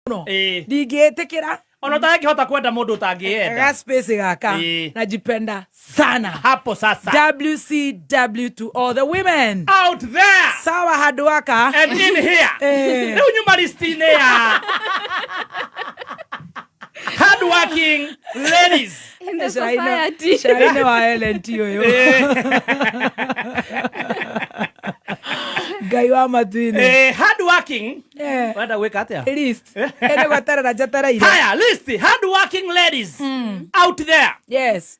Mũno. Ndingĩtĩkĩra. Ona ũtangĩhota kwenda mũndũ ũtangĩenda. Ga space gaka. Najipenda sana. Hapo sasa. WCW to all the women out there. Sawa, handũ waka. And in here. Rĩu nyuma list-inĩ ya hard working ladies in the society. Cai-inĩ wa LNT ũyũ. Ngai wa matu-inĩ. Hard working. Wenda gwĩka atĩa? List. Ene gweterera njetereire. Haya, list hard working ladies out there.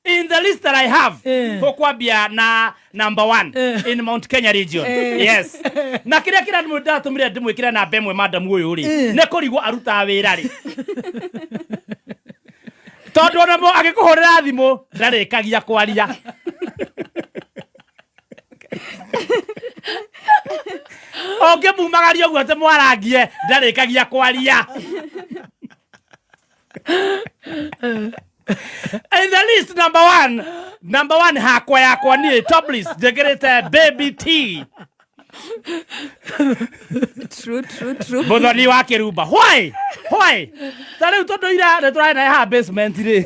In the list that I have, tũkwambia na number one in Mount Kenya region. Yes. Na kĩrĩa kĩrĩa ndatũmire ndĩmwĩkĩre namba ĩmwe madam ũyũ rĩ, nĩ kũrigwo arutaga wĩra rĩ. Tondũ ona agĩkũhũrĩra thimũ ndarĩkagia kwaria. Ũngĩmumagaria ũguo atĩ mwarangie ndarĩkagia kwaria. In the list number one, number one hakwa yakwa niĩ top list njĩkĩrĩte Baby T. True, true, true. Muthoni wa Kĩrumba. Why? Why? Ta rĩu tondũ ira nĩ tũrarĩ naye haha basement rĩ,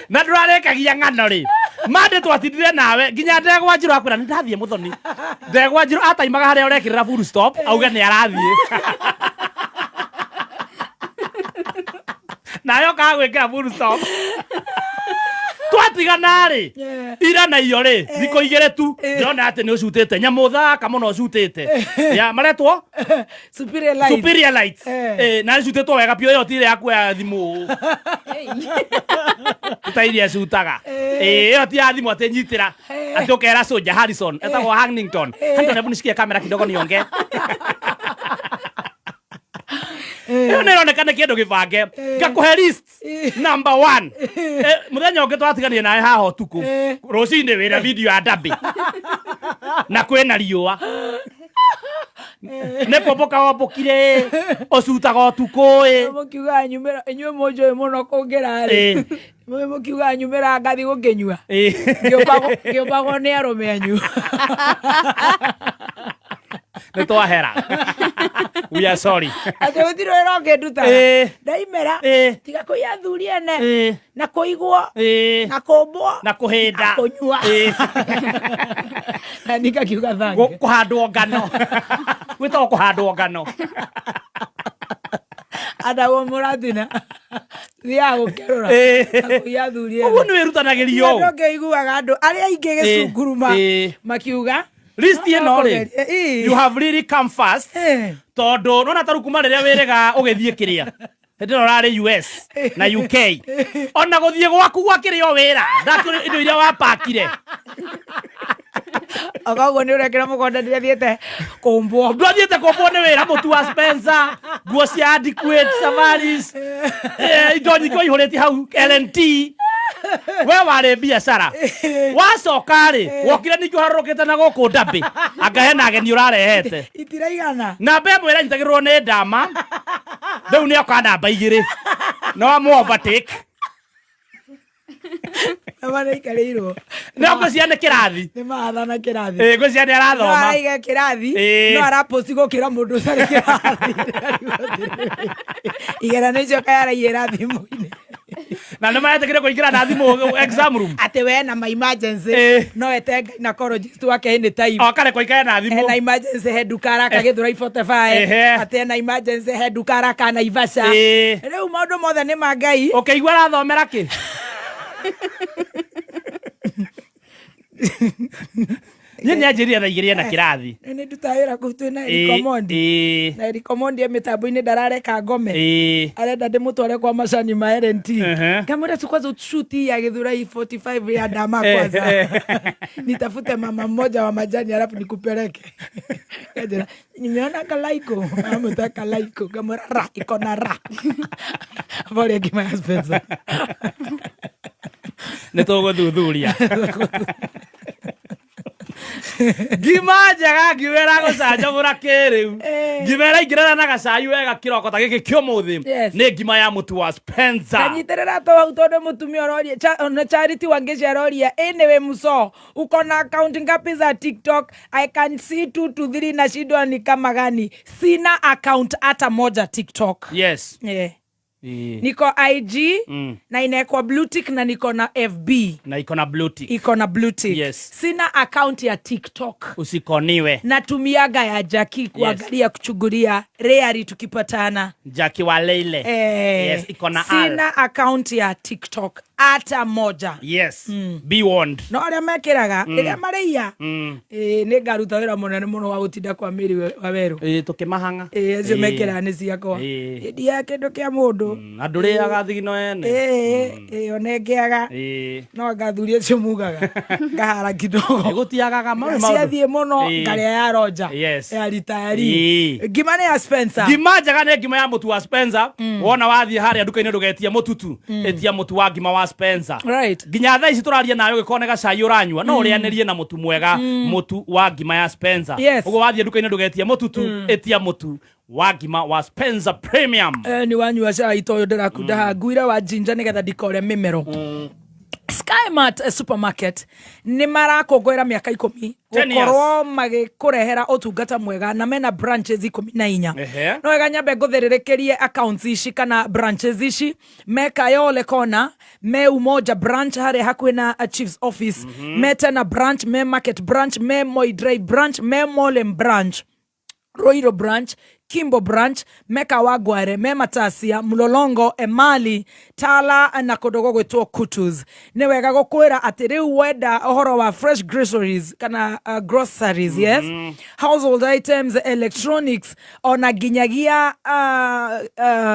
na ndũrarĩkagia ng'ano rĩ, mande twatindire nawe nginya ndegwa njirũ akwĩra nĩ ndathiĩ. Mũthoni ndegwa njirũ ataimaga harĩa ũrekĩrĩra full stop auge nĩ arathiĩ, nawe ũkaga gwĩkĩra full stop. Twatigana rĩ ira na iyo rĩ, thikũ 2 tu ndĩrona atĩ nĩ ũcutĩte nyamũ thaka mũno, ũcutĩte ya maretwo Superior Light. Superior Lights. Na icutĩtwo wega biũ, ĩyo tirĩ ya kuoya thimũ ta iria cutaga. Ĩyo ti ya thimũ atĩ nyitĩra atĩ ũkera soja Harrison etagwo Hannington, Hannington, hebu nishikie kamera kidogo niongee. Ĩyo nĩ ĩroneka nĩ kĩndũ gĩbange. Ngakũhe list number one. Mũthenya ũngĩ twatiganire nawe haha ũtukũ, rũcinĩ wĩna video ya Derby na kwĩna riũa, nĩ kũmbũka wombũkire, ũcutaga ũtukũ ĩ. Mũkiugaga nyumĩra, inyuĩ mũnjũĩ mũno kũngĩra rĩ. Mũkiugaga nyumĩra ngathi gũkĩnyua. Ngĩũmbagwo nĩ arũme anyu. Nĩ twahera, we are sorry. Atĩ gũtirĩ wĩra ũngĩnduta. Ndaimĩra. Tiga kũiya athuri ene. Na kũigwo. Na kũmbwo. Na kũhĩnda. Na kũnyua. Na nikakiuga thank you. Kũhandwo ngano, gwĩtagwo kũhandwo ngano. Andagwo mũratina. Thiaga gũkerũra. Na kũiya athuri ene. Ũguo nĩ wĩrutanagĩria Andũ ũũ. ngĩiguaga andũ arĩa aingĩ gĩcunguruma makiuga List ĩno rĩ, Kũgeria, ii. you have really come fast, tondũ nona taru kuma rĩrĩa wĩrĩga ũgĩthiĩ kĩrĩa hĩndĩ ĩno ũrarĩ US na UK, ona gũthiĩ gwaku gwakĩrĩ o wĩra, ndakĩrĩ indo iria wapakire. Okoguo nĩ ũrekĩra mũkonde ndiathiĩte kũmbwo. Ndwathiĩte kũmbwo nĩ wĩra, mũtu wa Spencer, nguo cia Adequate Safaris, indo nyingĩ waihũrĩtie hau LNT. We warĩ biacara, wacoka rĩ, wokire ningĩ ũharũrũkĩte na gũkũ ndambĩ anga hena ageni ũrarehete. Itiraigana. Namba 1 ĩranyitagĩrĩrwo nĩ ndama, rĩu nĩ oka namba 2 no amũ overtake. Na maraikarĩirwo. Nĩ ngwĩciria nĩ kĩrathi. Nĩ mathana kĩrathi. Ngwĩciria nĩ no arathoma. araiga kĩrathi. No araposti gũkĩra mũndũ ũtarĩ kĩrathi. Igeranio icio kaĩ araiyĩra thimũ-inĩ? Na nĩ maretĩkĩre kũingĩra na thimũ exam room? Atĩ we na ma emergency. No ete gynecologist wake anytime. Okare kũikare na thimũ. Ena emergency he nduka araka Gĩthũrai 45. Atĩ ena emergency he nduka araka Naivasha. Rĩu maũndũ mothe nĩ ma Ngai. Ũkĩigua arathomera kĩ? Niĩ nĩ anjĩrire thaa 2 ena kĩrathi. Nĩ ndutaga wĩra kũu twĩna Eric Omondi. Na Eric Omondi e mĩtambo-inĩ, ndarareka ngome. Arenda ndĩmũtware kwa macani ma LNT. Ngamwĩra si kwanza ushuti ya Githurai 45 ya ndama kwanza, nitafute mama mmoja wa majani alafu nikupeleke. Kanjĩra nimeona kalaiko, amwĩta kalaiko. Ngamwĩra ra iko na ra Pole ngima ya Spencer. Nĩ tũgũthuthuria. Ngima njega, ngima ĩragũcanjamũra kĩrĩu. Eh. Ngima ĩraingĩrana na gacai wega kĩroko ta gĩkĩ kĩa ũmũthĩ. Yes. Nĩ ngima ya mũtu wa Spencer. Kanyitĩrĩra to hau tondũ mũtumia ũroria ona Charity Wangeci aroria anyway muso uko na account ngapi za TikTok? I can see 2 to 3 na shindwa ni kama gani. Sina account hata moja TikTok. Yes. Yeah. Ĩĩ. Niko IG na inaekwa blue tick na niko na FB. Na iko na blue tick. Iko na blue tick. Yes. Sina account ya TikTok. Usikoniwe. Natumiaga ya Jackie kuangalia kuchungulia rarely tukipatana. Jackie wa Leile. Eh, Yes, iko na R. sina account ya TikTok hata moja. Yes. Be warned. No arĩa mekĩraga rĩrĩa marĩia nĩ ngaruta wĩra mũnene mũno wa gũtinda kwa mĩri wa werũ. Ĩĩ, tũkĩmahang'a. Ĩĩ, acio Ĩĩ. mekĩraga nĩ ciakwa. Ĩĩ. Ndiaga kĩndũ kĩa mũndũ. Na ndũrĩaga thigino ene. Ĩĩ, ĩĩ, ona ngĩaga Ĩĩ. no ngathuri acio mugaga ngahara kidogo. Gũtiagaga maũndũ maũndũ. Ciathiĩ mũno Ĩĩ. ngarĩa ya Roger Yes. ya ritayari. Ĩĩ. Ngima nĩ ya Spencer. Ngima njega nĩ ngima ya mũtu wa Spencer. Wona wathiĩ harĩa nduka-inĩ ndũgetie mũtutu, ĩtia mũtu wa ngima wa Spencer. Right. Nginya thaa ici tũraria nawe ũgĩkorwo nĩ gacai ũranyua no ũrĩanĩrie na mũtu mwega, mũtu wa ngima ya Spencer. Yes. Ũguo wathiĩ nduka-inĩ ndũgetie mũtutu, ĩtia mũtu wa ngima wa Spencer Premium. Nĩ wanyua cai ta ũyũ ndĩrakunda haha nguire wa jinja nĩgetha ndikore mĩmero. Skymart Supermarket nĩ marakũngũĩra mĩaka 10 10 years. Gũkorwo magĩkũrehera ũtungata mwega na mena branches 14. Ehe. No wega nyambe ngũthĩrĩrĩkĩrie accounts ici kana branches ici: me Kayole Corner, me Umoja branch harĩa hakuhĩ na Chiefs office, me Tena branch, me Market branch, me Moi Drive branch, me Molem branch, Roiro branch, Kimbo branch, Meka Wagware, me Matasia, Mlolongo, Emali, Tala na kũndũ gũgwĩtwo Kutus. Nĩ wega gũkwĩra atĩ rĩu wenda ũhoro wa fresh groceries kana groceries, yes, household items, electronics, ona nginyagia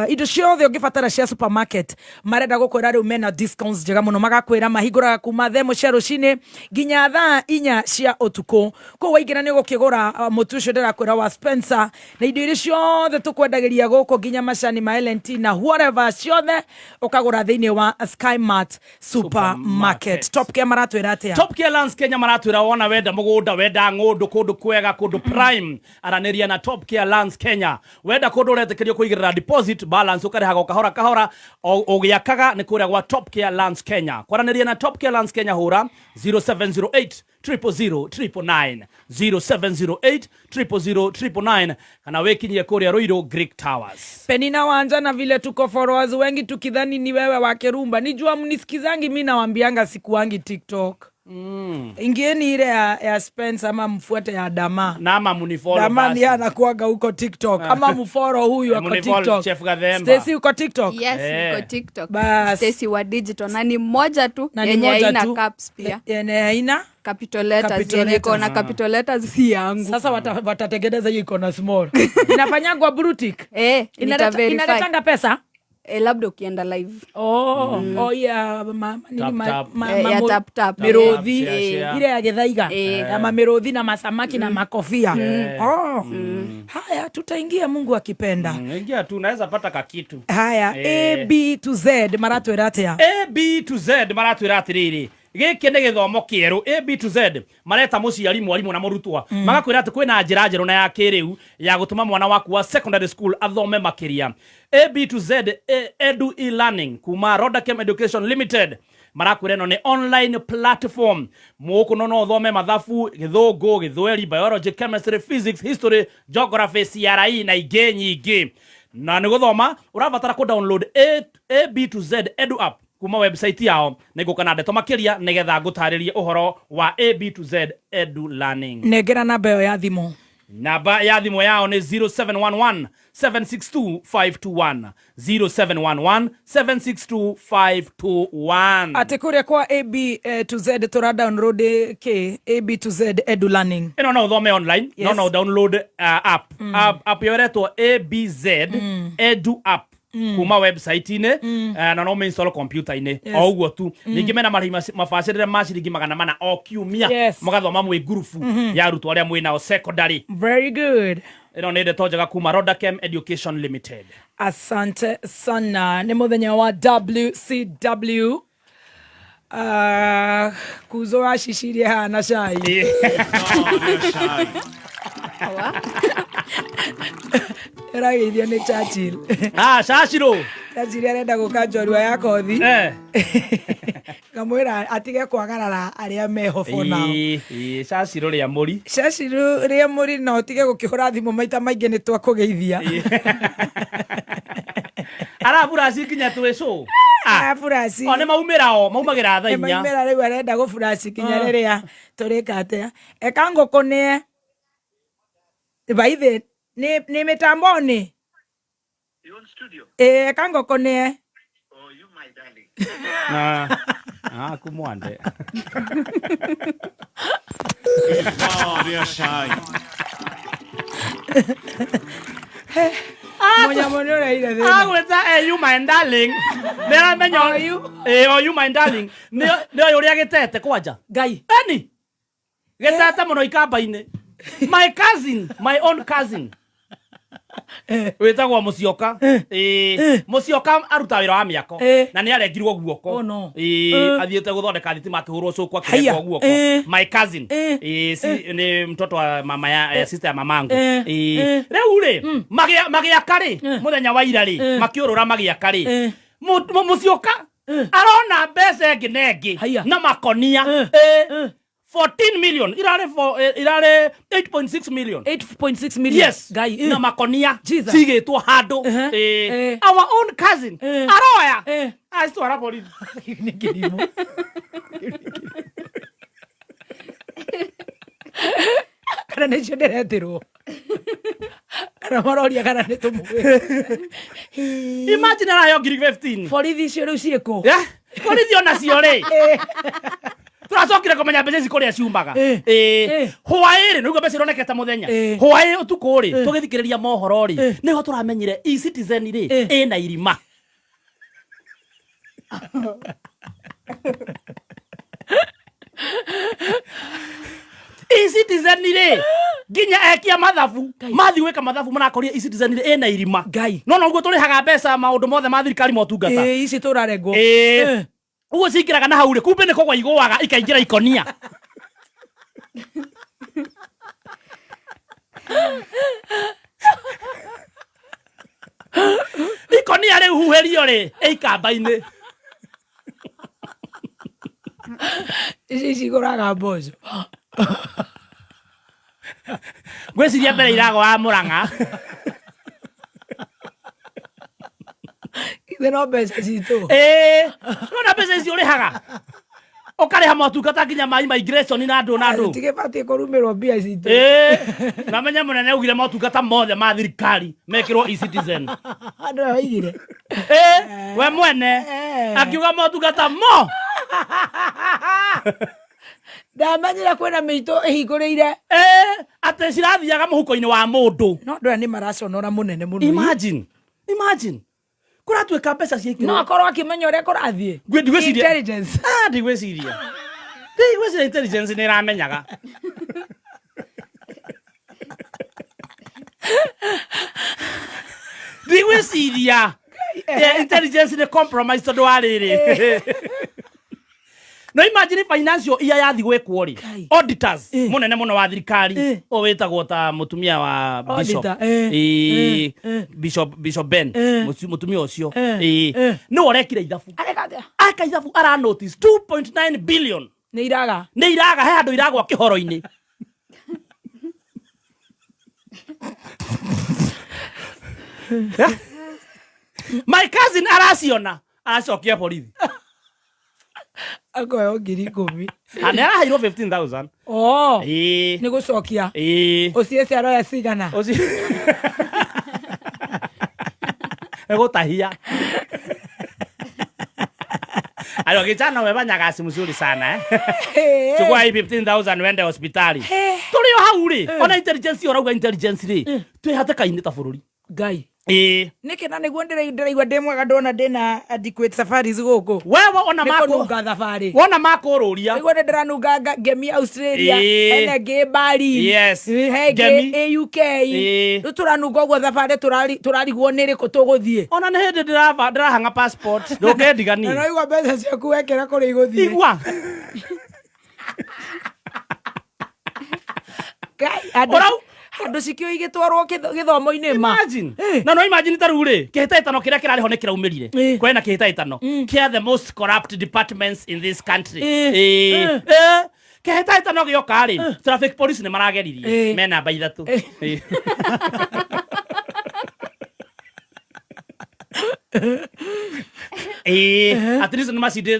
indo ciothe ũngĩbatara cia supermarket, marenda gũkwĩra rĩu mena discounts njega mũno. Magakwĩra mahingũraga kuma thaa 1 cia rũcinĩ nginya thaa 4 cia ũtukũ. Kũu waingĩra nĩ ũgũkĩgũra mũtu ũcio ndĩrakwĩra wa Spencer na indo iria ciothe tũkwendagĩria gũkũ, nginya macani ma L&T na whatever ciothe ũkagũra thĩinĩ wa Skymart Supermarket. Supermarket. Top Care maratwĩra atĩa? Top Care Lands Kenya maratwĩra wona wenda mũgũnda, wenda ng'ũndũ, kũndũ kwega, kũndũ prime, aranĩria na Top Care Lands Kenya. Wenda kũndũ ũretĩkĩrio kũigĩrĩra deposit, balance ũkarĩhaga o kahora kahora ũgĩakaga, nĩ kũrĩa gwa Top Care Lands Kenya. Kwaranĩria na Top Care Lands Kenya, hũra 0708 000 999, 0708 000 999, kana wĩkinyie kũrĩa Ruiru Greek Towers. Penina Wanja, na vile tuko followers wengi tukidhani ni wewe wa Kerumba, nijua mnisikizangi, mi nawambianga sikuangi TikTok. Ingieni ile ya Spence ama mfuate ya Dama. Na ama munifollow Dama basi. ndiye anakuaga huko TikTok, ama mfollow huyu ako Munifollow TikTok. Chef Gathemba. Stacy, uko TikTok? Yes, Eh. niko TikTok. Bas. Stacy wa digital na ni moja tu Na ni yenye moja haina tu. caps pia. Yenye haina Capital letters, Capital yenye iko na letters. capital letters si yangu. Sasa watatengeneza hiyo iko na small inafanyagwa blue tick. Eh, nita verify. Inaletanga pesa. Eh, labda ukienda live. Oh, yeah, nini, Tap, tap. Eh, ya tap, tap. Mĩrũthi. Tap, share, share. Ile ya gĩthaiga Eh. ya mamĩrũthi na masamaki na makofia. Oh. Haya, tutaingia Mungu akipenda. Ingia tu naweza pata kakitu. Haya. Eh. A B to Z maratwĩra atĩa? A B to Z maratwĩra atĩrĩrĩ, gĩkĩ nĩ gĩthomo kĩerũ. A B to Z mareta mũciari, mwarimũ na mũrutwo, magakwĩra atĩ kwĩna njĩra njerũ na ya kĩrĩu ya gũtũma mwana waku wa secondary school athome makĩria. A B to Z Edu e-learning kuma Rodakem Education Limited marakwĩra ĩno nĩ online platform mũkũ no ũthome mathabu, gĩthũngũ, gĩthweri, biology, chemistry, physics, history, geography, CRE na ingĩ nyingĩ. Na nĩ gũthoma ũrabatara kũ download A B to Z Edu app kuma website yao. Nĩ ngũka na ndeto makĩria nĩgetha ngũtarĩrie ũhoro wa A B to Z Edu Learning. Nengera namba ĩyo ya thimũ. Namba ya thimũ yao nĩ 0711 762 521, 0711 762 521. Atĩ kũrĩa kwa A B to Z tũra download k A B to Z Edu Learning? Ĩno no ũthome online. No download app ĩyo ĩretwo ABZ Edu app kuma website-inĩ, na no install computer-inĩ o ũguo tu. Ningĩ mena marĩhi mabacĩrĩre ma ciringi 400 o kiumia, mũgathoma mwĩ ngurubu ya arutwo arĩa mwĩ nao secondary. Very good. Ĩno nĩ ndeto njega kuma Rodakem Education Limited. Asante sana. Nĩ mũthenya wa WCW. Ah, kuzo wa cicirie haha na cai. Wa? Ĩrageithio nĩ Churchill. Ah, cacirå. Churchill arenda gũka njorua ya kothi. Eh. Ngamwĩra atige kwagarara arĩa meho for now. Ĩĩ, cacirå rĩa mũri. Churchill rĩa mũri na ũtige gũkĩhũra thimũ maita maingĩ nĩ twakũgeithia. Araburaci nginya twĩ cũ. Ah, Araburaci. O nĩ maumĩra o, maumagĩra thaa Nĩ inya. maumĩra rĩu arenda gũburaci nginya Ah. rĩrĩa tũrĩka atĩa. Eka ngũkũ nĩe baithe nĩ nĩ mĩtambo-inĩ. You on studio? Ĩĩ eka ngũkũ nĩe. Oh, you my darling. Ah, ah, kumwande. Mũnyamũ nĩ ũreire thĩna. Agwĩta eh, you my darling. Nĩ aramenya Oh, you. Eh, oh, you my darling. Nĩ nĩ oĩ ũrĩa gĩtete kwanja. Ngai. Eni. Gĩtete mũno ikamba-inĩ. My cousin, my own cousin. Wĩtagwo Mũcioka. Ĩĩ, Mũcioka arutaga wĩra wa mĩako Eh. na nĩ arengirwo guoko. Oh, no. Ĩĩ, Eh. athiĩte gũthondeka thitima akĩhũrwo cũkũ Haiya. akĩrengwo guoko. Eh. My cousin. Eh. Ĩĩ, si, nĩ mtoto wa mama ya eh, sister ya mamangu. Eh. Ĩĩ. Eh. Rĩu rĩ, magĩaka rĩ, Eh. mũthenya wa ira rĩ, Eh. makĩũrũra magĩaka rĩ. Eh. Mũcioka arona mbeca ĩngĩ na ĩngĩ Haiya. na makonia. Eh. Ĩĩ. Eh. 14 million irarĩ irarĩ 8.6 million. 8.6 million. Yes. Ngai. Eh. Na makonia Jesus. cigĩtwo handũ. Eh. Ĩĩ. Eh. Our own cousin Eh. aroya Eh. acitwara borithi. Nĩ kĩrimũ. Kana nĩcio ndĩretirwo. Kana maroria kana nĩ tũmũĩ. Imagine araheo ngiri 15. Borithi icio rĩu ciĩkũ? Yeah. Borithi onacio rĩ Eh. tũracokire kũmenya mbeca ici kũrĩa ciumaga. Eh. Ĩĩ. Eh. Hwaĩ rĩ nĩguo mbeca ironekete mũthenya. Eh. Hwaĩ ũtukũ rĩ Eh. tũgĩthikĩrĩria mohoro rĩ Eh. nĩho tũramenyire e-citizen rĩ Eh. ĩna irima. E-citizen rĩ nginya ekia mathabu mathiĩ gwĩka mathabu marakorire e-citizen rĩ ĩna irima. Ngai. No noguo tũrĩhaga mbeca maũndũ mothe ma thirikari motungata. Ĩĩ ici tũrarengwo. Ĩĩ. Eh. Ũguo cingĩraga na hau rĩ kumbe nĩ kũgwa igũaga ikaingĩra ikonia. Ikonia rĩu huhĩrio rĩ ĩikamba-inĩ. Ici cigũraga mboco. Ngwĩciria mbere iragwa Mũrang'a. Ithe no mbeca citũ. Ĩĩ. Nona mbeca icio ũrĩhaga. Ũkarĩha motungata nginya ma immigration na andũ na andũ. Tigĩbatiĩ kũrumĩrwo mbia citũ. Ĩĩ. Na menye mũnene augire motungata mothe ma thirikari mekĩrwo e-citizen. Andũ aya oigire. Ĩĩ, we mwene Eh. akiuga motungata mo Ndamenyire kwĩna mĩitũ ĩhingũrĩire. Ĩĩ, atĩ cirathiaga mũhuko-inĩ wa mũndũ. No andũ aya nĩ maraconora mũnene mũno. Imagine, imagine kũratuĩka mbeca No ciĩkĩrwo. akorwo akĩmenya ũrĩa kũrathiĩ. Ndigwĩciria. Intelligence. Ah, ndigwĩciria. Ndigwĩciria intelligence nĩ ĩramenyaga. Ndigwĩciria. Yeah, intelligence nĩ compromise tondũ wa rĩrĩ. No imagine financial ia yathi gwĩkwo rĩ. Kai. Auditors Eh. mũnene mũno wa thirikari Eh. ũyũ wĩtagwo ta mũtumia wa bishop. Auditor, eh. Ĩĩ, Eh, eh. Bishop Bishop Ben Eh. mũtumia ũcio. Eh, Ĩĩ. eh. Nĩwe ũrekire ithabu. Areka atĩa? Aka ithabu ara notice 2.9 billion Nĩ iraga. nä iraga he handå iragwa kä horo-inä my cousin araciona aracokia borithi Akoheo ngiri ikũmi. nä araheirwo 15000 Oh. ĩĩ Nĩ gũcokia. ĩĩ Ũciĩce aroya cigana. ũcio egũtahia Alo kijana umefanya kazi mzuri sana eh. Chukua hii 15000 uende hospitali. Tũrĩ o hau rĩ, ona intelligence ũrauga intelligence rĩ, twĩ hatĩka-inĩ ta bũrũri. Ngai. Ĩĩ. Nĩkĩ na nĩguo ndĩraigua ndĩ mwega ndona ndĩna adequate safaris gũkũ. Wewe ona Nĩ makũ kũnunga thabarĩ. wona makũrũria. Nĩguo nĩ ndĩranunga ngemi Australia, Ĩĩ. hena ĩngĩ Berlin, Yes. he ĩngĩ Ngemi. ĩ UK. Ĩĩ. Rĩu tũranunga ũguo thabarĩ tũrarigwo nĩ rĩkũ tũgũthiĩ. Ona nĩ hĩndĩ ndĩrahang'a passport ndũngĩndigania. Na no igua mbeca ciaku wekĩra kũrĩa igũthiĩ. Igua. Ngai, andũ cikĩũĩ igĩtwarwo gĩthomo-inĩ ma. Imagine. Eh. Na no imagine ta rĩu rĩ, kĩhĩtahĩtano kĩrĩa kĩrarĩ ho nĩ kĩraumĩrire. Eh. Kwĩna kĩhĩtahĩtano kĩa the most corrupt departments in this country. Eh. Ĩĩ. Eh. Eh. Kĩhĩtahĩtano gĩoka rĩ, traffic police nĩ marageririe. Eh. Me namba 3. Ĩĩ. Ĩĩ, at least nĩ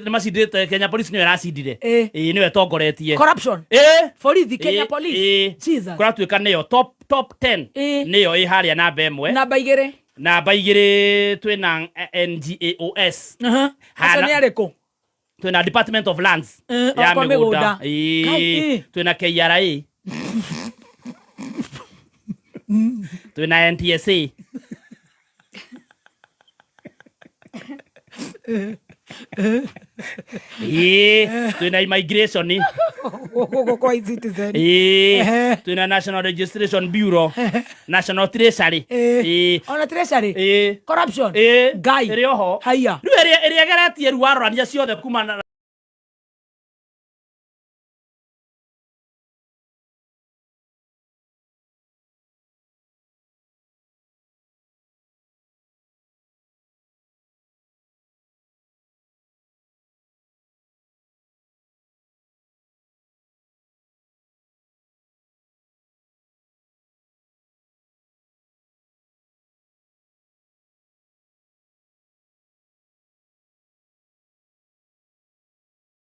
macindĩte Kenya Police nĩyo ĩracindire. Eh. Ĩĩ, nĩyo ĩtongoretie. Corruption. Ĩĩ. Borithi, Kenya Ĩĩ, Police. ĩĩ. Jesus. Kũratuĩka nĩyo top 10 Ĩĩ. nĩyo ĩ harĩa namba 1. Namba 2. Namba 2 twĩna NGAOS. Acio Hana- nĩ arĩkũ? Twĩna Department of Lands Eh, ya okwa mĩgũnda. mĩgũnda. Ĩĩ. Kai, ĩĩ. Twĩna KRA. Twĩna NTSA. Ĩĩ, twĩna immigration. Gũkũ kwa e-citizen. Ĩĩ, Ehe. twĩna National Registration Bureau, National Treasury. Ĩĩ. Ĩĩ. Ona treasury. Ĩĩ. Corruption. Ĩĩ. Ngai. Ĩrĩ oho. Haiya. Rĩu ĩrĩa ĩgeretie rĩu warorania ciothe kuma na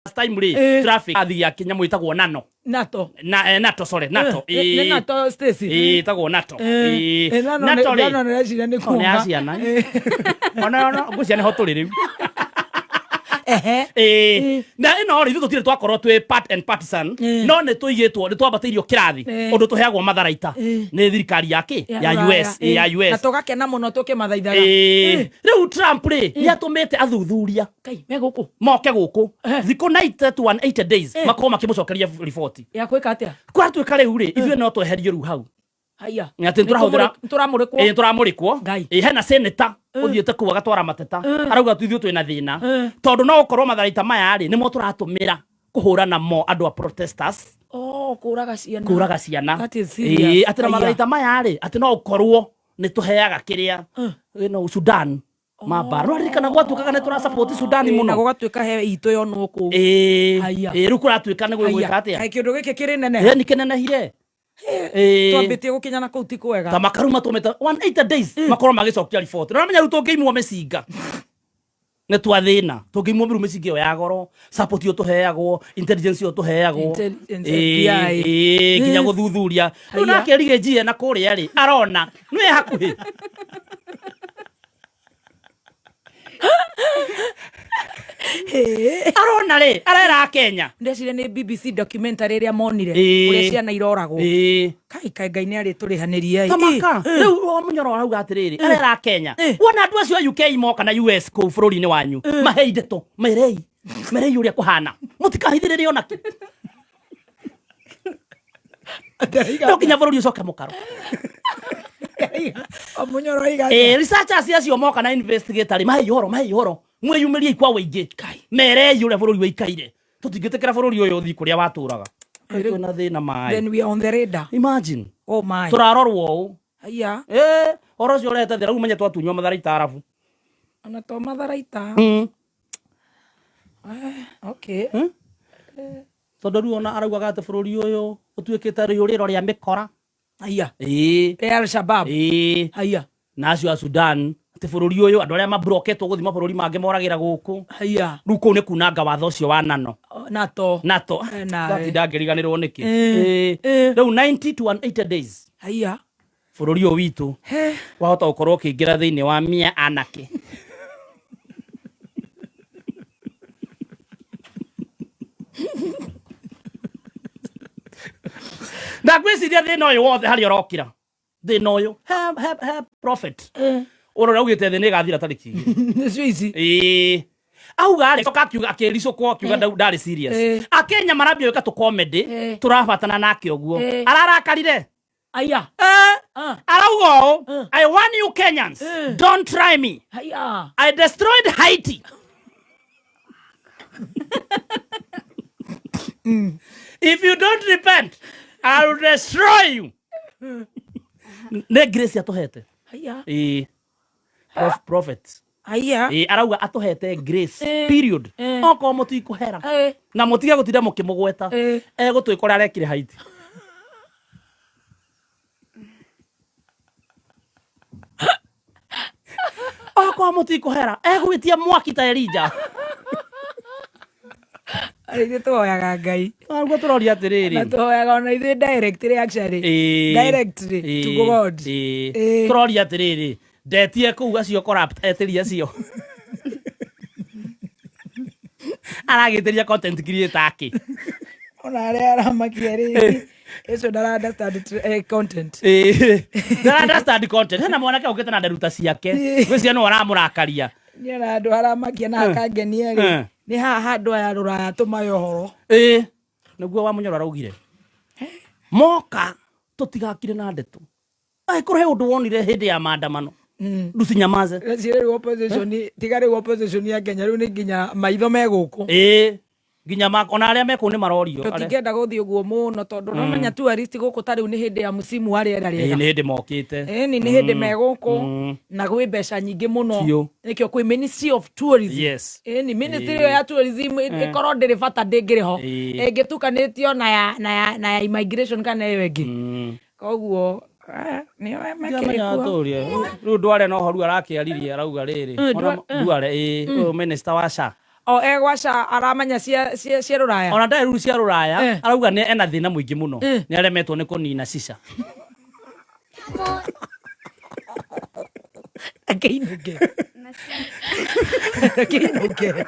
last time rĩ Ĩĩ. traffic athii a Kenya mwĩtagwo nano NATO. na NATO sorry NATO Eh, nĩ Ĩĩ. NATO Stacy. Ĩĩ, ĩtagwo NATO Eh, Ĩĩ. eh, nano NATO rĩ nano nĩreciria nĩ O, nĩ kuonga. ya ciana ona ngwĩciria nĩho tũrĩ rĩu Ehe. Ĩĩ. Na ĩno rĩ ithuĩ tũtirĩ twakorwo twĩ part and partisan Ĩĩ. no nĩ tũigĩtwo nĩ twambatĩirio kĩrathi Ĩĩ. ũndũ tũheagwo matharaita Ĩĩ. nĩ thirikari ya kĩ ya Rũraya. US Ĩĩ, ya Na US tũgakena mũno tũkĩmathaithaga. Ĩĩ. Rĩu Trump rĩ nĩ atũmĩte athuthuria Ngai, me gũkũ. moke gũkũ thikũ 90 to 180 days Eh. makorwo makĩmũcokeria riboti Ya gwĩka atĩa? kwaratuĩka rĩu rĩ ithuĩ no tweherio rĩu hau Haiya. Atĩ nĩtũrahũthĩra- Nĩtũramũrĩkwo. ĩĩ tũramũrĩkwo Ngai. ĩĩ hena senator ũthiĩte kũu agatwara mateta arauga tu ithuĩ twĩna thĩna tondũ no gũkorwo matharaita maya rĩ nĩmo tũratũmĩra kũhũra namo andũ a protesters Oh, kũraga ciana. kũraga ciana That is serious. Ĩĩ, atĩ na Haiya. matharaita maya rĩ atĩ no ũkorwo nĩ tũheaga kĩrĩa ĩno Sudan mambara no ririkana gwatuĩkaga nĩ tũrasupport Sudan Ĩĩ, na mũno gũgatuĩka he itũ yonwo kũu. ĩĩ Haiya. ĩĩ, rĩu kũratuĩka nĩ gwĩka atĩa Kaĩ kĩũndũ gĩkĩ kĩrĩ nene. ĩĩ nĩ kĩnenehire Ĩĩ. Twambĩtie gũkinya na kũu ti kwega. Ta makaru matũmĩte 180 days makorwo magĩcokia riboti. Na ũramenya rĩu tũngĩimwo mĩcinga nĩ twathĩna, tũngĩimwo rĩu mĩcinga ĩyo ya goro, support ĩyo tũheagwo, intelligence ĩyo tũheagwo. Intelligence, Ĩĩ, FBI. ĩĩ, nginya gũthuthuria. Rĩu Haiya. nake Riggy na kũrĩa rĩ arona nĩ hakuhĩ. Arona rĩ arera Kenya. Ndeciria nĩ BBC documentary ĩrĩa monire Ĩĩ. ũrĩa ciana iroragwo. Ĩĩ. Kai kai Ngai nĩ arĩtũrĩhanĩria. Tamaka rĩu o Mũnyoro arauga atĩrĩrĩ arera Kenya Ĩ. wona andũ acio a UK moka na US kũu bũrũri-inĩ wanyu mahei ndeto merei merei ũrĩa kũhana mũtikahithĩrĩre ona kĩ no nginya bũrũri ũcoke mũkaro. O Mũnyoro aiga Ĩ, researchers acio moka na investigator rĩ mahei ũhoro mahei ũhoro mwĩyumĩriei kwa wĩingĩ merei ũrĩa bũrũri wĩikaire tũtingĩtĩkĩra bũrũri ũyũ ũthiĩ kũrĩa watũraga twĩna thĩna maĩ. Then we are on the radar. Imagine. Oh my. Tũrarorwo ũũ. Haiya. Ĩ, ũhoro ũcio ũrehete thĩna rĩu ũmenye twatunywo matharaita arabu. Ona to matharaita. Okay. Tondũ rĩu ona araugaga atĩ bũrũri ũyũ ũtuĩkĩte rĩũrĩro rĩa mĩkora. Haiya. Ĩĩ. Rĩa Al-Shabaab. Ĩĩ. Haiya. Na acio a Sudan atĩ bũrũri ũyũ andũ arĩa mabroketwo gũthiĩ mabũrũri mangĩ moragĩra gũkũ. Haiya. Rĩu kũu nĩ kunanga watho ũcio wa nano. NATO. NATO. Eh, nawe. Ndatinda ngĩriganĩrwo nĩkĩ. Eh, Ĩĩ. eh. Rĩu 90 to 180 days Haiya. bũrũri ũyũ witũ He. wahota gũkorwo ũkĩingĩra thĩinĩ wa mĩa anake. Na ngwĩciria thĩna ũyũ wothe harĩa ũrokĩra. Thĩna ũyũ he prophet ũrĩa augĩte thĩ nĩ ĩgathira tarĩki 2. Nĩcio ici. Ĩĩ, auga rĩ coka akiuga akĩricũkwo akiuga ndarĩ serious. Akenya marambia gwĩka tũ comedy. Tũrabatana nake ũguo. Ararakarire. Aya. Eh, arauga ũũ, "I warn you Kenyans, don't try me. Aya. I destroyed Haiti. If you don't repent, I will destroy you." Nĩ grace atũhete. Aya. Ĩĩ. Prophet. Aya. Ĩĩ, arauga atũhete grace period. Okorwo mũtikũhera na mũtige gũtinda mũkĩmũgweta, egũtwĩka ũrĩa arekire Haiti. Okorwo mũtikũhera, egwĩtia mwaki ta Elija. Ithuĩ tũhoyaga Ngai. Guo tũroria Na atĩrĩrĩ. tũhoyaga ona ithuĩ directly, actually. Directly to God. Tũroria atĩrĩrĩ, ndetie kũu acio corrupt etĩria acio aragĩtĩria content creator akĩ. Ona arĩa aramakia rĩ, ũcio ndara understand content. Ndara understand content. Hena mwanake ũkĩte na nderuta ciake, gwĩciria nĩwe aramũrakaria. Niĩ ona andũ aramakia na akangenia rĩ, nĩ haha andũ aya rũraya tũmahe ũhoro. Ĩĩ, nĩguo wa Mũnyoro araugire moka tũtigakire na ndeto, angĩkorwo he ũndũ wonire hĩndĩ ya maandamano, nducinyamaze. Reciria rĩu opposition, tiga rĩu opposition ya Kenya, rĩu nĩ nginya maitho me gũkũ. Ĩĩ, nginya ona arĩa mekũu nĩ marorio. Tũtingĩenda gũthiĩ ũguo mũno tondũ nomenya tourist gũkũ ta rĩu nĩ hĩndĩ ya mũcimu wa rĩera Ĩĩ, rĩega. nĩ hĩndĩ mokĩte. Ĩni nĩ hĩndĩ me gũkũ na gwĩ mbeca nyingĩ mũno. Biũ. Nĩkĩo kwĩ Ministry of Tourism. Ĩni ministry ĩyo ya tourism ĩkorwo ndĩrĩ bata, ndĩngĩrĩ ho ĩngĩtukanĩtio na ya immigration kana ĩyo ĩngĩ. Koguo nĩo mekĩrĩ Ndiamenya kuo. tũrie rĩu ndware no horu arakĩaririe arauga rĩrĩ. Ndware, ĩĩ, ũyũ minister wa SHA. O egwaca aramenya cia rũraya. Ona ndarĩ rĩu cia rũraya. Arauga nĩ ena thĩna mũingĩ mũno, nĩ aremetwo nĩ kũnina cica. Akĩinũke, akĩinũke,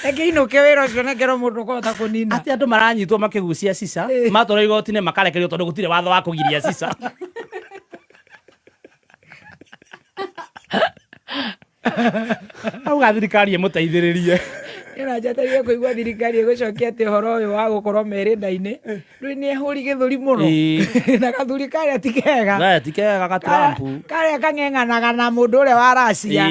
akĩinũke wĩra ũcio nengerwo mũndũ ũkũhota kũnina. Atĩ andũ maranyitwo makĩgucia cica, matwarwo igoti-inĩ makarekerio tondũ gũtirĩ watho wa kũgiria cica. Auga thirikari ĩmũteithĩrĩrie. Nĩũranjataire kũigua thirikari ĩgũcokia atĩ ũhoro ũyũ wa gũkorwo merĩ nda-inĩ rĩu nĩ ehũri gĩthũri mũno. Na gathuri karĩa ti kega. We, ti kega ga Trump. Karĩa kang'eng'anaga na mũndũ ũrĩa wa Russia.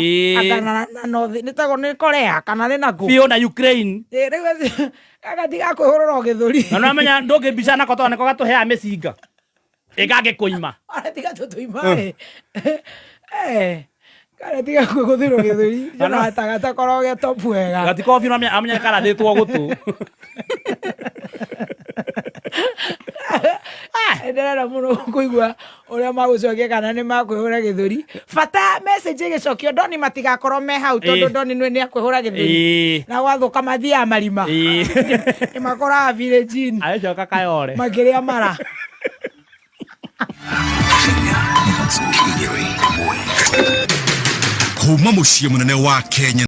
Kana na North, nĩ tagwo nĩ Korea kana nĩ nakũ. Biũ, na Ukraine. Rĩu gaka ti gakwĩhũrũra o gĩthũri. Na nĩwamenya ndũngĩmbica nako tondũ nĩko gatũheaga mĩcinga ĩgangĩkũima. Ona tiga tũtũima ĩ. Karĩa tiga kwĩgũthĩrwo gĩthũri gatakorwo ge top wega. Gatikobi amenya karathĩtwo gũtũ. Ndĩrenda mũno kũigua ũrĩa magũcokia kana nĩ makwĩhũra gĩthũri, bata message ĩgĩcokio ndoni matigakorwo me hau tondũ ndoni nĩ akwĩhũra gĩthũri. Na gwathũka mathiaga marima. Nĩ makoraga village-inĩ. Agĩcoka kayore. Makĩrĩa mara. Kuma muciĩ mũnene wa Kenya.